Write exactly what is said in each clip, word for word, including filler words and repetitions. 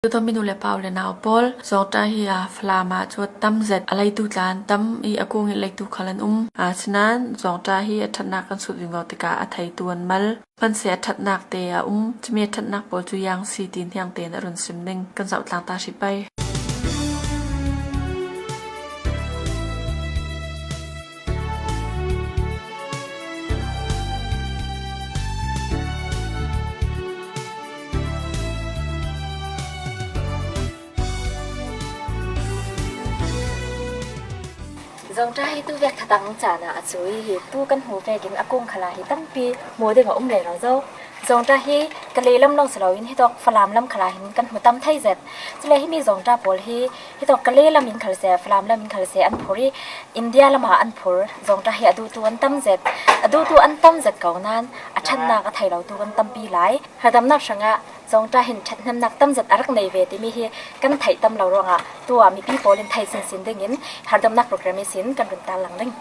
Tutaw mi nu leh pa u leh nau pawl, zongta hi a Falam a chu tam zet a leitu tlan tam i a kung i leitu khal an um. A, chanan zongta hi a thatna kan sut vingvau tikah a theitu an mal. Hmanhseh a thatnak te a um, chumi a thatnak pawl chu iang si tin hiang ten a run sim ning kan zauh tlang ta si pai. Zongta hi tu vek thatang chana a chu hi tu kan hmu vekin a kung khala hi tampi hmu ding a um lei lo zo. Zongta hi Kalay lam long si lo in hitok Falam lam khala hin kan hmu tam thei zet. Chule himi zongta pawl hi hitok Kalay lam in khal se, Falam lam in khal se an phur i, India lama an phur. Zongta hi a dutu an tam zet. A dutu an tam zet ko nan a thatnak a thei lo tu kan tampi lai. Hardamnak sanga zongta hin thathnemnak tam zet a rak nei ve timi hi kan theih tam lo ruangah tua mipi pawl in thei sinsin dingin hardamnak program i sin kan run tal lang ding.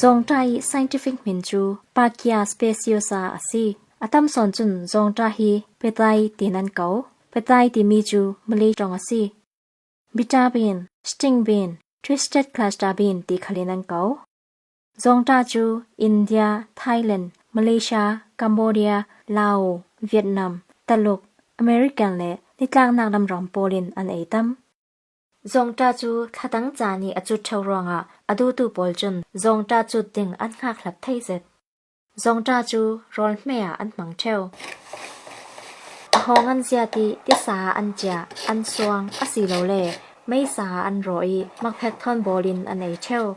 Zongta i scientific min chu Parkia speciosa a si. A tam sawn chun zongta hi petai ti nan ko. Petai timi chu Malay tong a si. Bitter bean, string bean, twisted cluster bean ti khal in an ko. Zongta chu India, Thailand, Malaysia, Cambodia, Laos, Vietnam, Taluk, American leh nitlaknak lam ram pawl in an ei tam. Zongta chu thatang chani a chut theu ruangah a dutu pawl chun zongta chut ding an hngak hlap thei zet. Zongta chu rawlhmei ah an hmang theu. A hawng an ziat i tisa an chia, an suang a si lo le meisa an raw i makphek thawn bawl in an ei theu.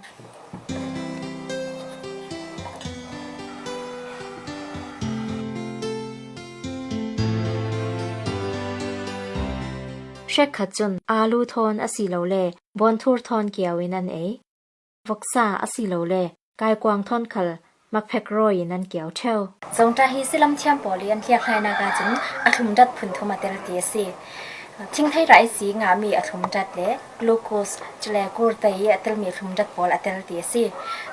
Hrekkhat chun alu thawn a si lo le bawnthur thawn kiau in an ei. Voksa a si lo le kaikuang thawn khal makphek raw in an kiau theu. Zongta hi silam thiam pawl i an hliak hlai nak a chun a thlum dat phun thum a tel ti a si. Thingthei ra i si nga mi a thlum dat le glucose chule kurtei a tel mi a thlum dat pawl a tel ti a si.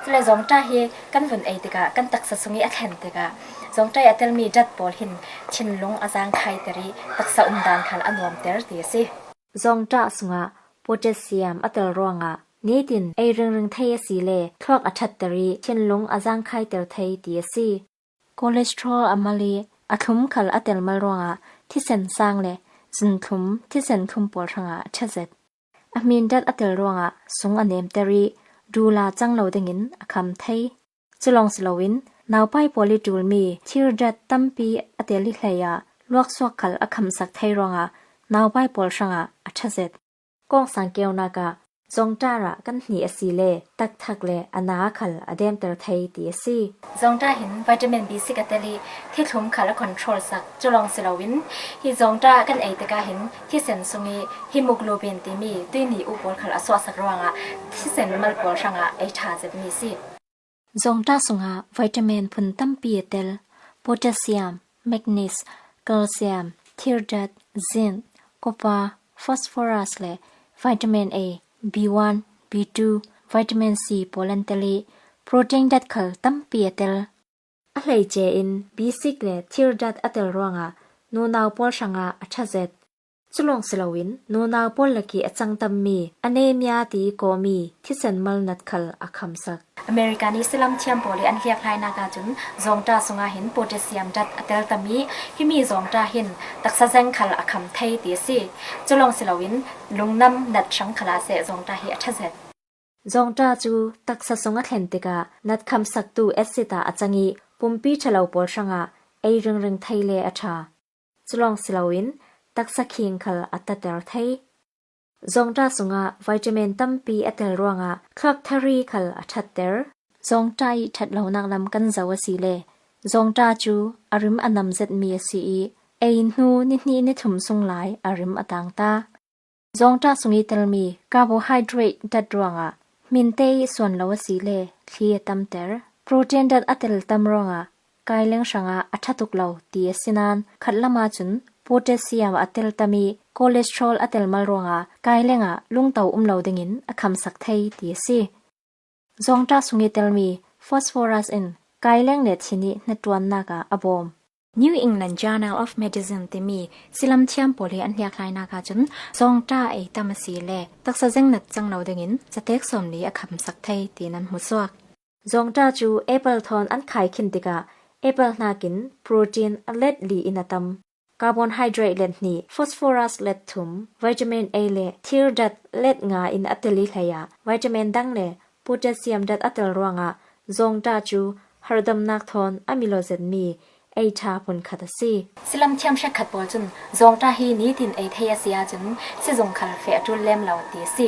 Chule zongta hi kan vun ei tikah kan taksa sung i a thlen tikah zongta i a tel mi dat pawl hin thinlung a zangkhai ter i taksa umdan khal a nuam ter ti a si. Zongta sungah potassium a tel ruangah nitin ei ringring thei a si le thlawk a that ter i thinlung a zangkhai ter thei ti a si. Cholesterol a mal i a thlum khal a tel mal ruangah thisen sang le zun thlum, thisen thlum pawl hrangah a tha zet. A hmin dat a tel ruangah sung a nem ter i dul a chang lo dingin a kham thei. Chulawng si lo in naupai pawl i dul mi thir dat tampi a tel i hlei ah luaksuak khal a khamsak thei ruangah naupai pawl hrangah a tha zet. Kawngsang keunak ah zongta rah kan hnih a si le takthak le a na khal a dem ter thei ti a si. Zongta hin vitamin B six a tel i thi thlum khal a control sak. Chulawng si lo in hi zongta kan ei tikah hin thisen sung i hemoglobin timi tuini u pawl khal a suahsak ruangah thisen mal pawl hrangah ei tha zet mi si. Zongta sungah vitamin phun tampi a tel, potassium, magnesium, calcium, thir dat, zinc, copper, phosphorus le vitamin A, B one, B two, vitamin C pawl an tel i protein dat khal tampi a tel. A hleice in B six le thir dat a tel ruangah nunau pawl hrangah a tha zet. Chulawng si lo in nunau pawl lak i a chang tam mi anemia ti kawm i thisen mal nat khal a khamsak. American i silam thiam pawl i an hliak hlai nak a chun zongta sungah hin potassium dat a tel tam i himi zongta hin taksa zeng khal a kham thei ti a si. Chulawng si lo in lungnam nat hrang khal ah se zongta hi a tha zet. Zongta chu taksa sung a thlen tikah nat khamsaktu acid ah a chang i pumpi tha lo pawl hrangah ei ringring thei le a tha. Chulawng si lo in taksa khing khal a ta ter thei. Zongta sungah vitamin tampi a tel ruangah thlawk thari khal a that ter. Zongta i that lonak lam kan zauh a si le zongta chu a rim a nam zet mi a si i ei hnu ni hnih ni thum sung lai a rim a tang ta. Zongta sung i tel mi carbohydrate dat ruangah hminte i suan lo a si le thli a tam ter. Protein dat a tel tam ruangah kaileng hrangah a tha tuk lo ti a si nan khat lam a chun potassium a tel tam i cholesterol a tel mal ruangah kaileng ah lungtau um lo dingin a khamsak thei ti a si. Zongta sung i tel mi phosphorus in kaileng le thin i hnaṭuan nak a a bawm. New England Journal of Medicine ti mi silam thiam pawl hi an hliak lai nak a chun, zongta ei tam a si le taksa zeng nat chang lo dingin zatek sawmli a khamsak thei ti'n an hmusuak. Zongta chu apple thawn an khai khin tikah, apple hnakin protein a let li in a tam. Carbohydrate let hni, phosphorus let thum, vitamin A le thir dat let nga in a tel i hlei a, vitamin dang le potassium dat a tel ruangah zongta chu hardam nak thawn a mi lo zet mi eitha phun khat a si. Silam thiam hre khat pawl chun zongta hi nitin ei thei a si a chun, sizung khal fe a tul lem lo ti a si.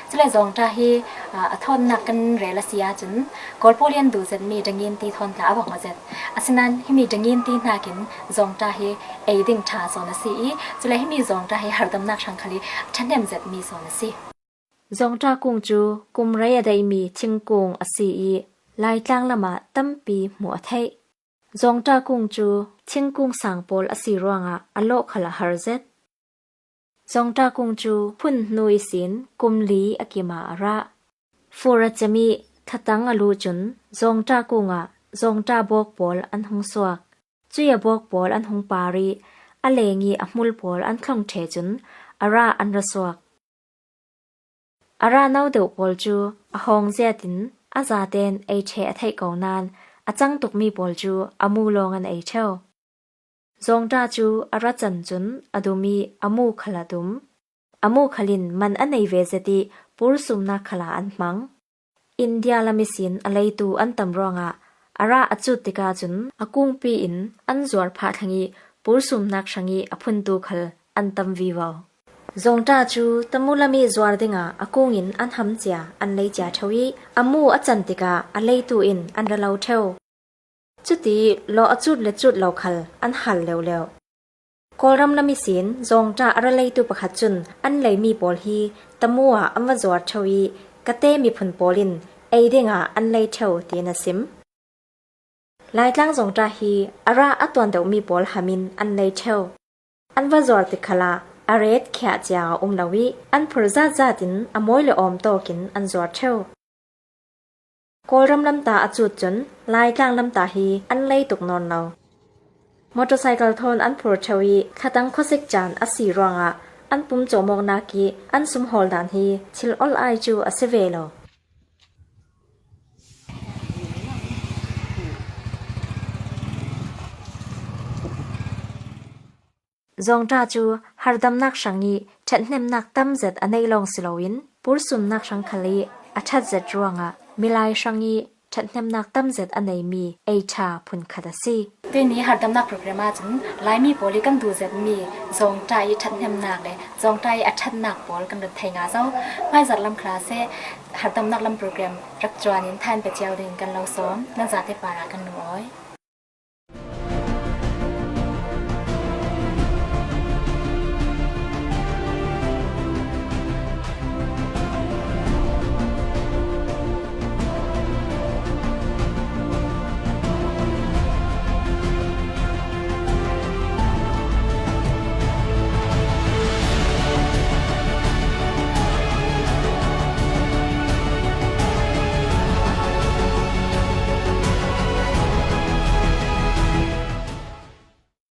Chule zongta hi, ah, a thawt nak kan rel a si a chun, Kawlpawlin du zet mi dangin ti thawn tla a bang a zet. Asinan himi dangin ti hnakin zongta hi ei ding tha sawn a si i, chule himi zongta hi hardam nak hrang khal i ṭhahnem zet mi sawn a si. Zongta kung chu kum rei a dai mi thingkung a si i, Laitlang lam ah tampi hmuh a theih. Zongta kung chu thingkung sang pawl a si ruangah a lawh khal a har zet. Zongta kung chu phun hnu i sin kum li a kim a a rah. Fur a chem i thatang a lu chun zongta kung ah zongta bawk pawl an hung suak. Chui a bawk pawl an hung par i, a leng i a hmul pawl an thlong the chun a rah an ra suak. A rah nau deuh pawl chu a hawng ziakin a zaten ei the a theih ko nan, a chang tuk mi pawl chu a mu lawng an ei theu. Zongta chu a rah chan chun a dum i a mu khal a dum. A mu khal in man a nei ve zet i pur sumnak khal a an hmang. India lam i sin a leitu an tam ruangah a rah a chut tikah chun a kungpi in an zuar phah thlang i pur sumnak hrang i a phuntu khal an tam vivo. Zongta chu tamu lam i zuar ding a a kung in an ham chia an lei chia theu i, a mu a chan tikah a leitu in an ra lo theu. Chuti lawh a chut le chut lo khal an hal leuleu. Kawlram lam i sin zongta a rah leitu pakhat chun an lei mi pawl hi tamu ah an va zuar theu i, ka te miphun pawl in ei ding a an lei theu ti'n a sim. Laitlang zongta hi a rah a tuan deuh mi pawl ham in an lei theu. An va zuar tik khal a a ret khiah chia a um lo i, an phur zat zat in a mawi le awm tawk in an zuar theu. Kawlram lam ta a chut chun Laitlang lam ta hi an lei tuk nawn lo. Motorcycle thawn an phur theu i, thatang khawsik chan a si ruangah an pum chawmawk nak i an sum hawl dan hi thil ol ai chu a si ve lo. Zongta chu hardamnak hrang i ṭhathnemnak tam zet a nei lawng si lo in, pur sumnak hrang khal i a ṭhat zet ruangah milai hrang i ṭhathnemnak tam zet a nei mi eitha phun khat a si. Tuni hardamnak program ah chun Laimi pawl i kan du zet mi zongta i ṭhathnemnak le zongta i a ṭhatnak pawl kan lung thei nga zo. Mai zat lam khal a se hardamnak lam program rak chuan in thain pe chiau ding kan lo sawm, nan zate para kan lung awi.